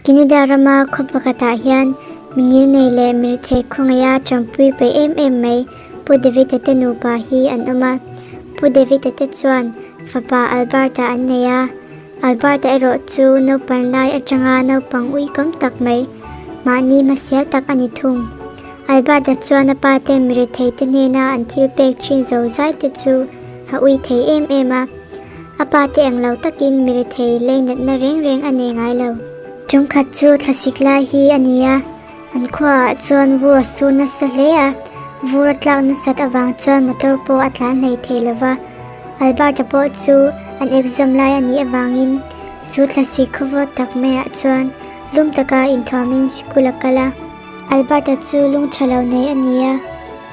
Canada rama khaw pakhatah hian mi ngilnei leh mi rethei khawngaih a tanpui peih em em mai Pu David-a te nupa hi an awm a. Pu David-a te chuan fapa Albert-a an nei a, Albert-a erawh chu naupan lai atanga naupang uikawm tak mai, mahni hmasial tak a ni thung. Albert-a chuan a pa te mi rethei te hnena an thil pek thin zo zai te chu a ui thei em em a. A pa te eng lo takin mi rethei leinatna reng reng a nei ngai lo. Chungkhat chu thlasik lai hi a ni a, an khuaah chuan vur a sur nasa hle a, vur a tlak nasat avang chuan motor pawh a tlan hlei thei lo va. Albert-a pawh chu an exam lai a nih avangin chu thlasik khawvawt tak maiah chuan lum taka inthuamin sikul a kal a. Albert-a chu lung tha lo nei a ni a,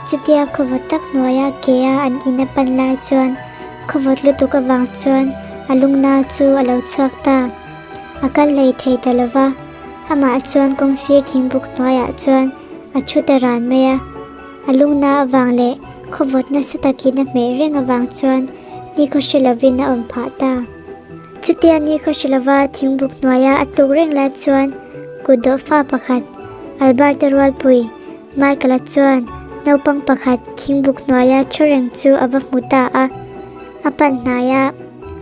chutia khawvawt tak hnuaia ke a an in a pan lai chuan khawvawt lutuk avang chuan a lungna chu a lo chhuak ta. A kal hlei thei ta lo va, amah chuan kawngsir thingbuk hnuaiah chuan a thu ta ran mai a. A lungna avang leh khawvawt nasa takin a hmeh reng avang chuan nikhaw hre lovin a awm phah ta. Chutia nikhaw hre lova thingbuk hnuaia a tluk reng lai chuan kut dawhfa pakhat, Alberta Rualpui, Michael-a chuan naupang pakhat thingbuk hnuaia thu reng chu a va hmu ta a. A pan hnaia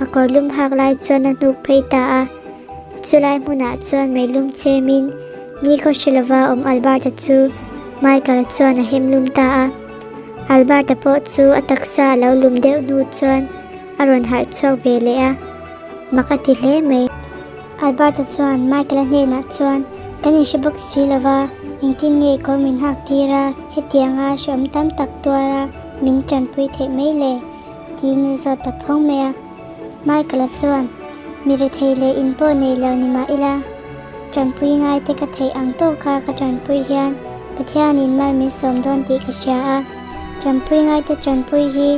a kawrlum hak lai chuan a hnuk phei ta a. Chulai hmunah chuan meilum chemin nikhaw hre lova awm Alberta chu Michael-a chuan a hem lum ta a. Alberta pawh chu a taksa a lo lum deuh hnu chuan a rawn harh chhuak ve leh a, mak a ti hle mai. Alberta chuan Michael-a hnenah chuan, Kan inhre bawk si lova, engtin nge kawr min hak tir a, hetianga hrehawm tam tak tuara min tanpui theih mai le? tiin a zawt ta phawng mai a. Michael-a chuan, Mi rethei leh in pawh nei lo ni mah ila, tanpui ngaite ka theih ang tawka ka tanpui hian Pathianin mal min sawm dawn tih ka hria a. Tanpui ngaite tanpui hi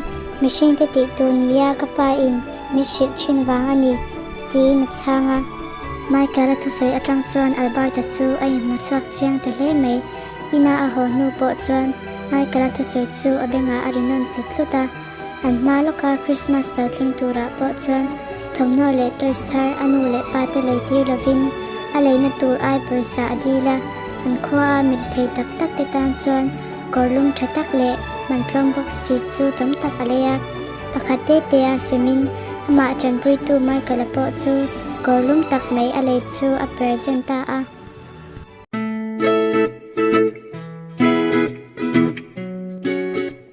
mihringte tih tur nia ka pa in min hrilh thin vang a ni, tiin a chhang a. Michael-a thusawi atang chuan Alberta chu a inhmu chhuak chiang ta hle mai. Ina a haw hnu pawh chuan Michael-a thusawi chu a bengah a ri nawn tlut tlut a. An hma lawka Christmas lo thleng turah pawh chuan thawmhnaw leh toys thar a nu leh pa te lei tir lovin a leina tur ai pawisa a dil a, an khua a mi rethei tak tak te tan chuan kawr lum tha tak leh man tlawm bawk si chu tam tak a lei a. Pakhat te te a semin amah tanpuitu Michael-a pawh chu kawr lum tak mai a lei chu a present ta a.